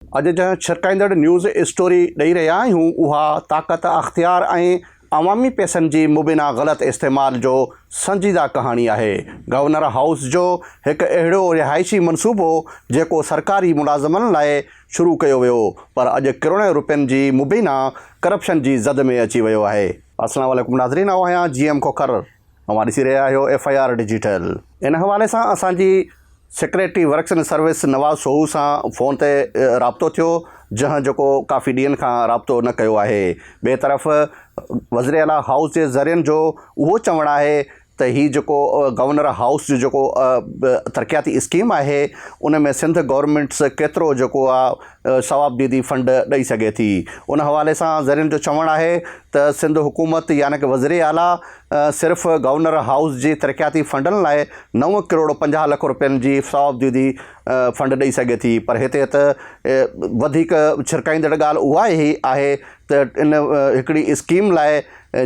اڄ جنهن ڇرڪائيندڙ نيوز اسٽوري ڏئي رهيا آهيون اها طاقت، اختيار ۽ عوامي پئسن جي مبينا غلط استعمال جو سنجيده ڪهاڻي آهي. گورنر هائوس جو هڪ اهڙو رهائشي منصوبو جيڪو سرڪاري ملازمن لاء شروع ڪيو ويو پر اڄ ڪروڙين روپين جي مبينا ڪرپشن جي زد ۾ اچي ويو آهي. السلام عليڪم ناظرين آئون آهيان جي ايم کوکر اوهان ڏسي رهيا آهيو ايف I R digital. ان حوالي سان اسان جي secretary works and service Nawaz Soho سان فون تي رابطو ٿيو جنهن جيڪو ڪافي ڏينهن کان رابطو نه ڪيو آهي ٻئي طرف وزير اعليٰ هائوس جي ذريعن جو اهو چوڻ آهي ته هي جيڪو گورنر هائوس جو جيڪو ترقياتي اسڪيم آهي ان ۾ سنڌ گورنمينٽس ڪيترو جيڪو آهي ثوابديدي فنڊ ڏئي سگهي ٿي ان حوالي سان ذريعن جو چوڻ آهي ته سنڌ حڪومت يعني ڪه وزير اعليٰ صرف گورنر هائوس جي ترقياتي فنڊن لاء نو ڪروڙ 50 لک روپين جي صوابديدي فنڊ ڏئي سگهي ٿي پر هتي ته وڌيڪ ڇرڪائيندڙ ڳالهه اها ئي آهي ته ان هڪڙي اسڪيم لاء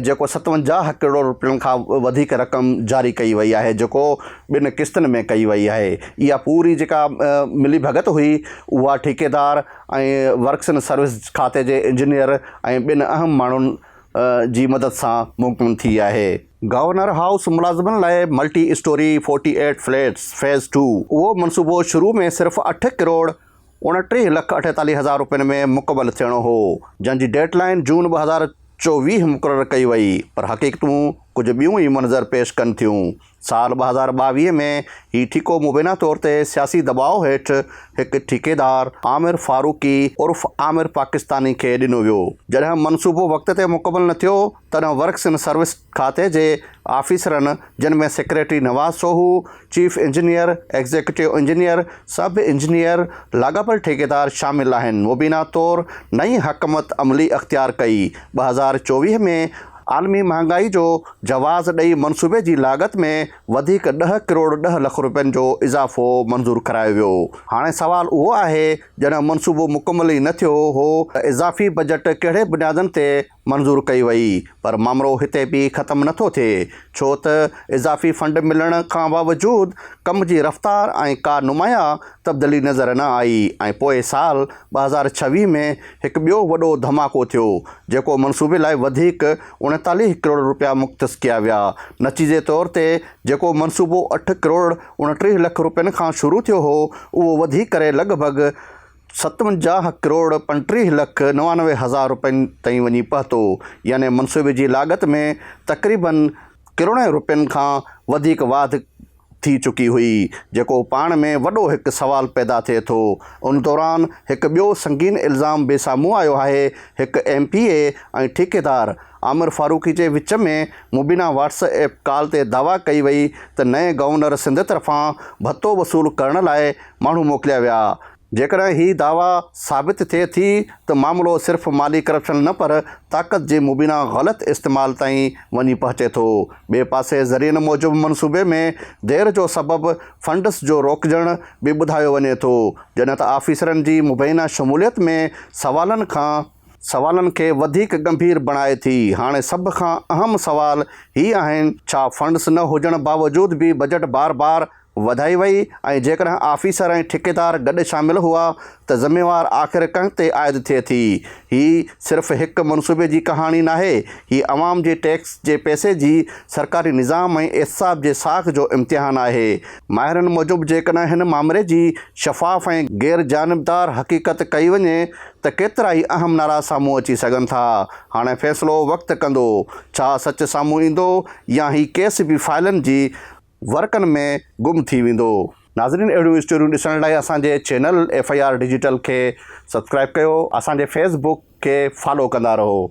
جيڪو 57 ڪروڙ روپين کان وڌيڪ رقم جاري ڪئي وئي آهي جيڪو ٻن قسطن ۾ ڪئي وئي آهي اها پوري جيڪا ملي ڀڳت هئي اها ٺيڪيدار ۽ ورڪس اينڊ سروس کاتي جي انجنيئر ۽ ٻين اهم ماڻهن جي مدد سان ممڪن ٿي آهي. گورنر هائوس ملازمن لاء multi storey 48 flats phase two اهو منصوبو شروع ۾ صرف اٺ ڪروڙ 29 لک 48 هزار روپين ۾ مڪمل ٿيڻو هو، جنهن جي ڊيڊ لائين جون 2024 مقرر ڪئي وئي پر حقيقتون ڪجهه ٻيون ئي منظر پيش ڪن ٿيون. سال 2022 ۾ هي ٺيڪو مبينا طور تي سياسي دٻاء هيٺ هڪ ٺيڪيدار عامر فاروقي عرف عامر پاڪستاني کي ڏنو ويو. جڏهن منصوبو وقت تي مڪمل نه ٿيو تڏهن ورڪس اينڊ سروس کاتي جي آفيسرن جن ۾ secretary Nawaz Soho, chief engineer, executive engineer, sub engineer, لاڳاپيل ٺيڪيدار شامل آهن مبينا طور نئين حڪمت عملي اختيار ڪئي. 2024 ۾ عالمي مهانگائي جو جواز ڏئي منصوبي جي لاڳت ۾ وڌيڪ ڏهه ڪروڙ ڏهه لک روپين جو اضافو منظور ڪرايو ويو. هاڻي سوال اهو آهي جڏهن منصوبو مڪمل ئي نه ٿيو هو ته اضافي بجيٽ ڪهڙي بنيادن تي منظور ڪئي وئي؟ پر مامرو هتي به ختم نه ٿو ٿئي ڇو ته اضافي فنڊ ملڻ کان باوجود ڪم جي رفتار ۽ ڪا نمايان تبديلي نظر نه آئي ۽ پوء سال 2026 ۾ هڪ ٻيو وڏو ڌماڪو ٿيو جيڪو منصوبي لاء وڌيڪ 39 ڪروڙ رپيا مختص ڪيا ويا. نتيجي طور تي جيڪو منصوبو اٺ ڪروڙ 29 لک رپين کان شروع ٿيو هو اهو وڌي ڪري لڳ ڀڳ 57 ڪروڙ 35 لک 99 هزار رپين تائين وڃي پهتو يعني منصوبي جي لاڳت ۾ تقريبن ڪروڙين رپين کان وڌيڪ واڌ ٿي چڪي هئي، جيڪو پاڻ ۾ وڏو هڪ سوال پيدا ٿئي ٿو. ان دوران هڪ ٻيو سنگين الزام به سامهون آيو آهي، هڪ ايم پي اي ۽ ٺيڪيدار عامر فاروقي جي وچ ۾ مبينا واٽس ايپ ڪال تي دعويٰ ڪئي وئي ته نئين گورنر سنڌ طرفان ڀتو وصول ڪرڻ لاء ماڻهو موڪليا ويا، جيڪڏهن هي دعويٰ ثابت ٿئي ٿي ته معاملو صرف مالي ڪرپشن نه پر طاقت جي مبينا غلط استعمال تائين وڃي پهچي ٿو. ٻئي پاسي ذريعن موجب منصوبي ۾ دير جو سبب فنڊز جو روڪجڻ به ٻڌايو وڃي ٿو، جڏهن ته آفيسرن جي مبينا شموليت ۾ سوالن کان سوالن کي وڌيڪ ڳنڀير بڻائي ٿي. هاڻي سڀ کان اهم سوال هي آهن، ڇا فنڊز نه هجڻ باوجود به بجيٽ بار بار وڌائي وئي ۽ جيڪڏهن آفيسر ۽ ٺيڪيدار گڏ شامل هئا ته ذميوار آخر ڪنهن تي عائد ٿئي ٿي؟ هي صرف هڪ منصوبي جي ڪهاڻي ناهي، هي عوام جي ٽيڪس جي پئسي جي سرڪاري نظام ۽ احتساب جي ساک جو امتحان آهي. ماهرن موجب جيڪڏهن هن مامري جي شفاف ۽ غيرجانبدار حقيقت ڪئي وڃي ته ڪيترائي اهم نعرا سامهون اچي سگهن ٿا. هاڻي فيصلو وقت ڪندو، ڇا سچ سامهون ايندو يا هي ڪيس به فائلن جي ورقن ۾ گم ٿي ويندو. ناظرين اهڙيون اسٽوريون ڏسڻ لاء اسان جي channel F I R digital کي سبسڪرائب ڪيو اسان جي فيس بڪ کي فالو ڪندا رهو.